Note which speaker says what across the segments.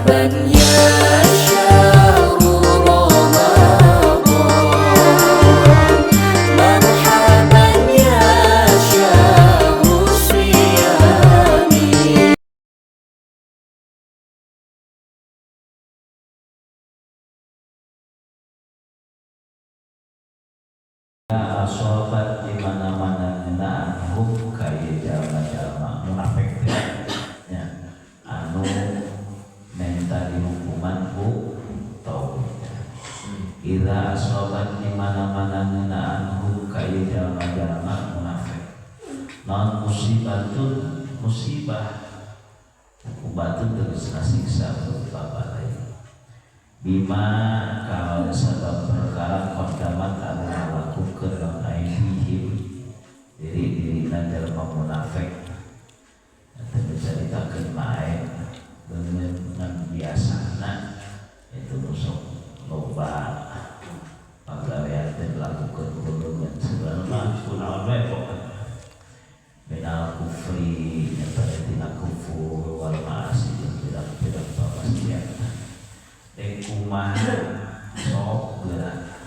Speaker 1: Marhaban ya syahru Ramadan, marhaban ya syahru siyami.
Speaker 2: Asobat di mana-mana ngenaan hum kaya jalma-jalma munafik teh nya anu menta dihukuman ku tauhid. Idza asobat di mana-mana ngenaan hum kaya jalma-jalma munafik naon musibatun musibah hukumatun tegasna siksa berupa balai bima kalawan sabab perkara qaddamat anu ngalakukeun naon aidihim diri-dirina jalma munafik. Teu dicaritakeun bae beungeun ngan biasana itu nu sok loba pagawean teh dilakukeun ku beungeun sebenarna mah kunaon we pokona minal kufri nyata tina kufur wal ma'asi jeung pirang-pirang pamaksiatan. Dek kumaha sok geura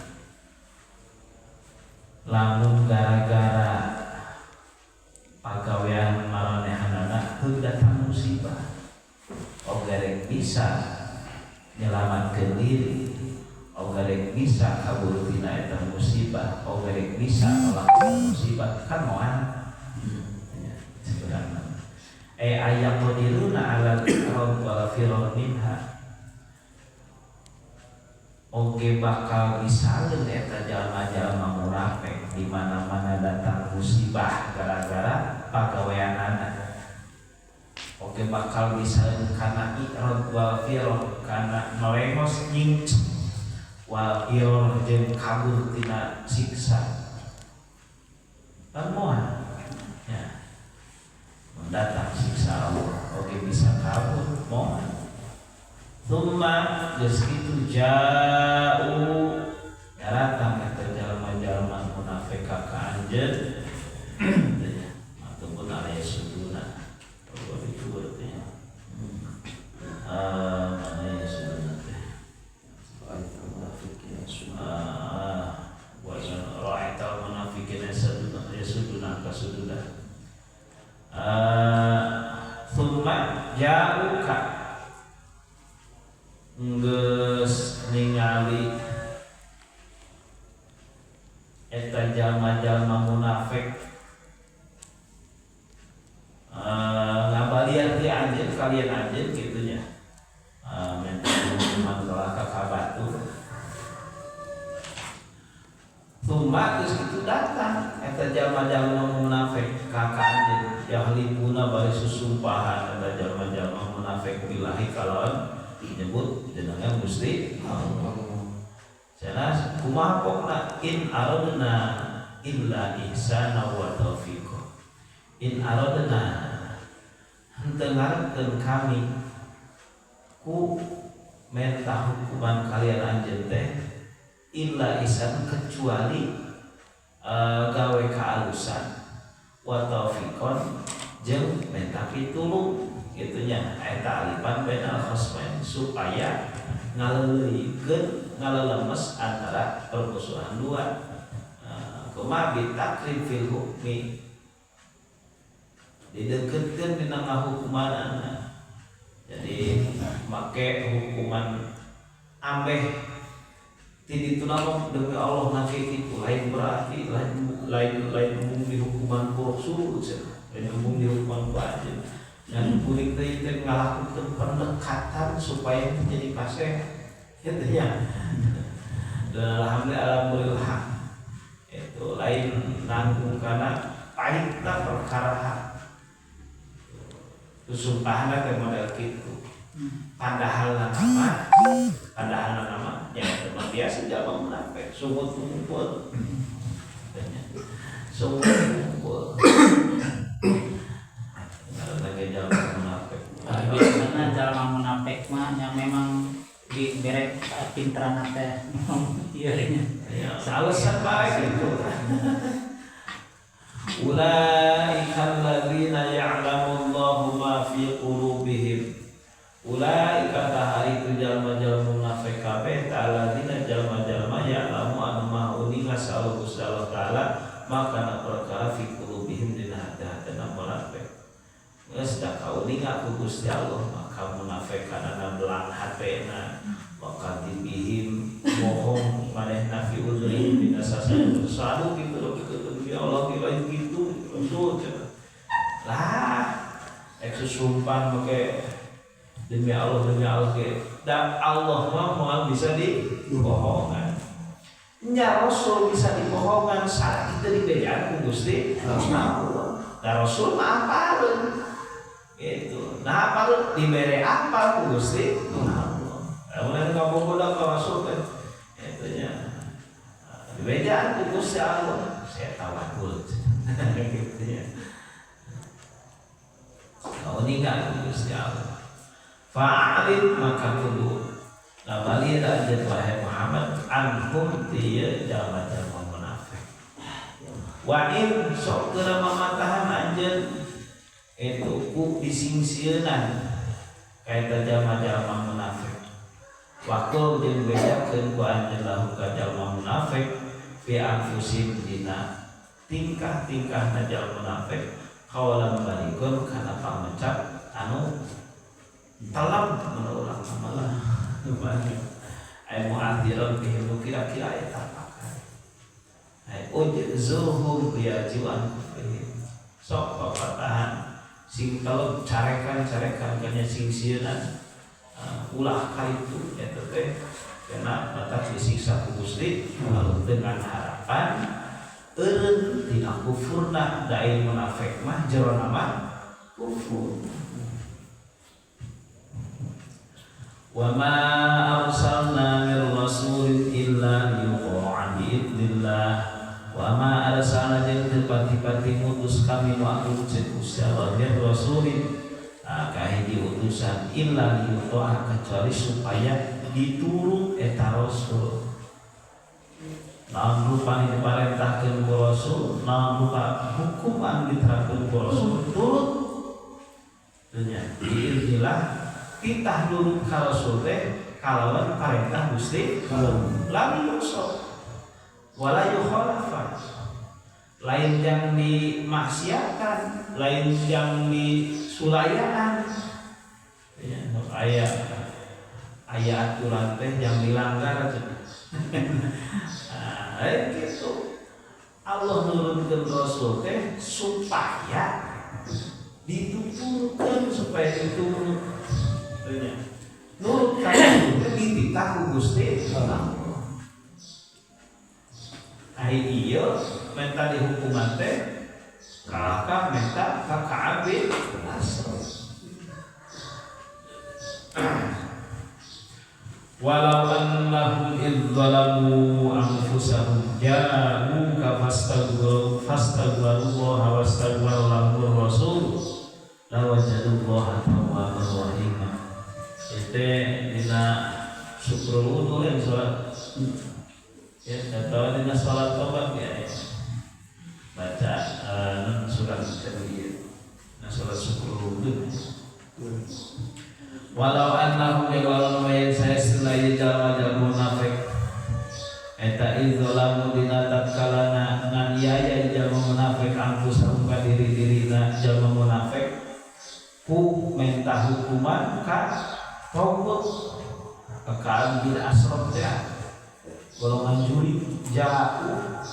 Speaker 2: lamun gara-gara pagawean maranehanana heuh datang musibah oge rek bisa nyelamatkeun diri, oge rek bisa kabur tina eta musibah, oge rek bisa nolak musibah kan moal ya, sebenarnya aya qadiruna alal iqrar wal firar minha oge bakal misalin eta jalma-jalma munafik di mana-mana datang musibah gara-gara pagaweanana oge bakal misalin kana i'rad wal firar kana melengos nyingcep wal firar jeung kabur tina siksa kan moal ya mendatang siksa Allah oge bisa kabur moal. Thumma geus kitu ja'u daratang eta jalma-jalma munafik ka anjeun ataupun alaya suduna kalau itu berarti mana ya suduna teh wa ra'aital munafiqina yasuduna ka suduna thumma ja'u ka geus ningali eta jalma-jalma munafik ngabalian ti anjeun kalian anjeun kitu nya menta hukuman kalah ka batur. Thumma geus kitu datang eta jalma-jalma munafik ka anjeun yahlifuna bari susumpahan eta jalma-jalma munafik billahi kalawan menyebut jenengan Gusti Allah. Cenah kumaha pokna in aradna illa ihsana wa taufiqa. In aradna henteu ngarepkeun kami ku menta hukuman kalian anjeun teh illa ihsan kecuali gawe kaalusan wa taufiqon jeung menta pitulung kitu nya eta alipan bainal khosmain supaya ngaleuleuykeun ngalelemes antara permusuhan dua. Kumaha bitakrib fil hukmi dideketkeun dina ngahukumanana. Jadi make hukuman ambeh ti dituna mah demi Allah make kitu lain berarti lain lain embung dihukuman ku Rasul cenah lain embung dihukuman ku anjeun. Dan kuring teh teh ngalakukeun pendekatan supaya menjadi paseh kitu nya. Dan alhamdulillah alhamdulillah itu lain nanggung kana pahitna perkara hak. Susumpahna teh model kitu. Padahal nama nya eta mah biasa jalma munafik sungut ngumpul. Sungut ngumpul. Jalma munafik.
Speaker 3: Biasana jalma munafik mah yang memang dibere pinteran teh. Ieu nya.
Speaker 2: Ya, alasan bae gitu. Ulaika alladzina ya'lamullahu ma fi qulubihim. Ulaika tah itu jalma-jalma munafik kabeh ta'ala dina jalma-jalma ya'lamu anu maha uninga saha Gusti Allah Ta'ala makana perkara fi qulubihim dina hati-hatina munafik. Geus da kauninga ku Gusti Allah maka munafik kana belang hatena maka dibihim bohong manehna fi uzrihim dina sasana sadu kitu demi Allah kira gitu Rasul lah eksusumpan make demi Allah ke dan Allah mah moal bisa dibohongan. Nya Rasul bisa dibohongan saat kita dibejaan ku Gusti Allah. Da Rasul mah apaleun gitu. Nah apaleun dibere apa ku Gusti Allah. Lamun ngabogoda ka Rasul teh eta nya dibejaan ku Gusti Allah. Saya tawakul gitu ya. Kauninga ku Gusti Allah. Fa'alid maka kudu namalir anjeun wahai Muhammad anhum tieu jalma-jalma munafik. Wa in sok geura mamatahan anjeun itu ku disingsieunan kaita jalma-jalma munafik. Waktu jeung bejakeun ku anjeun lahu ka jalma munafik fi anfusihim dina tingkah-tingkahna jalma munafik kawalan balikun kana pangecap anu talab menurut amalah banyak ay mu'athiran bihi kira-kira ay tapakan ay ujzuhum biajiwan kufrihim sok papatahan sing talab carekan-carekan kanya sing sieunan ulah kaitu eta teh kena batas disiksa ku Gusti lalu dengan harapan eureun tina kufurna da munafik mah jerona mah kufur. Wa ma arsalna min rasulin illa liyuta'a biidznillah. Wa ma arsalna jeung teu pati-pati ngutus kami nu agung ceuk Gusti Allah min rasulin kahiji utusan illa liyuta'a kecuali supaya diturut eta rasul. Naon rupa nu diparentahkeun ku rasul, naon rupa hukum anu diterapkeun ku rasul, turut. Nya biidznillah titah nurut ka Rasul teh kalawan parentah Gusti Allah. Lam yusok wala yukhalafa. Lain yang dimaksiatkan, lain yang disulayaan. Ya, aya aya aturan teh yang dilanggar aja. Nah, gitu. Allah nurunkeun Rasul teh supaya dituturkeun supaya diturut. Nurut ka Rasul dititah ku Gusti Allah. Ai ieu menta dihukuman teh kalahkah menta ka Ka'ab bin Ashraf. Walau annahum idz zalamu anfusahum ja'uka fastaghfirullaha wastaghfara lahumur rasul lawajadullaha tawwabar rahim. Itu dina syukrul wudu yang sholat ya, atau dina sholat tobat ya, baca surat tadi nah sholat syukrul wudu. Walau annahum yaquluna saya selai jalma-jalma munafik eta idzalamu dina tatkalana nganiaya jalma munafik anfusahum ka diri-dirina jalma munafik ku mentah hukuman ka taubat Ka'ab bin Ashraf teh golongan juri ja'u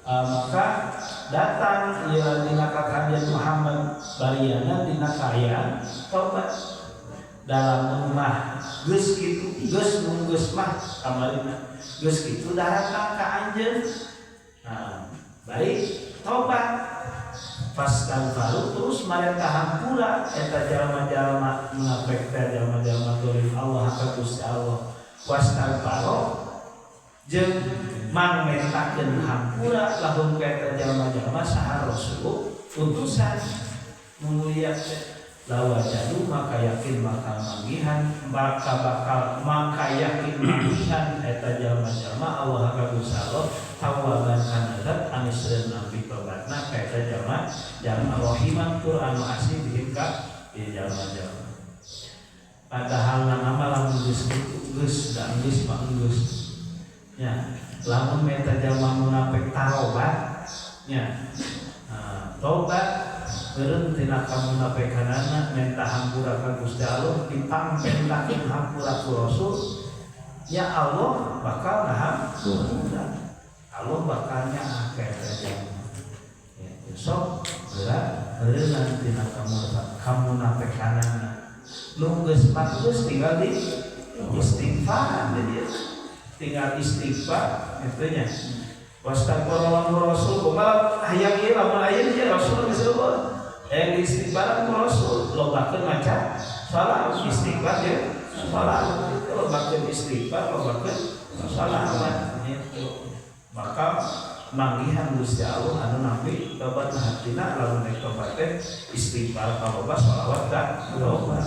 Speaker 2: maka datang ia dina ka kanjeng Muhammad bariana dina kaayaan taubat dalam rumah geus kitu geus nunggeus mah kamarina geus kitu datang ka anjeun nah baik taubat fastaghfaru terus marenta hampura eta jalma-jalma munafik teh jalma-jalma zalim Allah ka Gusti Allah wastaghfaru jeung mangmentakeun hampura lahum ka eta jalma-jalma saha rasul utusan mulia teh lawajadu maka yakin bakal manggihan maka bakal maka yakin manggihan eta jalma-jalma Allah ka Gusti Allah tawaban kana zat anu seueun nampi tobatna ka eta jalma jalma rahiman tur anu asih bihim ka ieu jalma-jalma. Padahal nama lamun geus Enggeus mah enggeus nya. Lamun meta jalma munafik taubat nya, tobat eureun tina kamunafikanana, menta hampura ka Gusti Allah, dipangpentakeun hampura ku Rasul ya, Allah bakal ngahampura, Allah bakal nyaah ka eta jalma ya. Sok geura eureunna tina kamunafikanana. Nu geus mah geus, tinggal di istighfar. Jadi tinggal istighfar itu nya. Wastaghfara rasul, kumaha hayang ieu lamun aya ieu rasul geus euweuh, hayang istighfar ku rasul, lobakeun maca salat, istighfar ya, salat itu, lobakeun istighfar, lobakeun salawat itu, maka manggihan Gusti Allah anu nampi tobat hatina. Lamun rek tobat teh istighfar ka loba, salawat ka loba.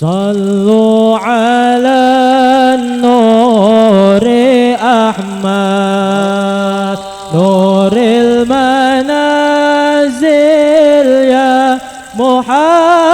Speaker 4: صلوا على النور أحمد نور المنازل يا محمد.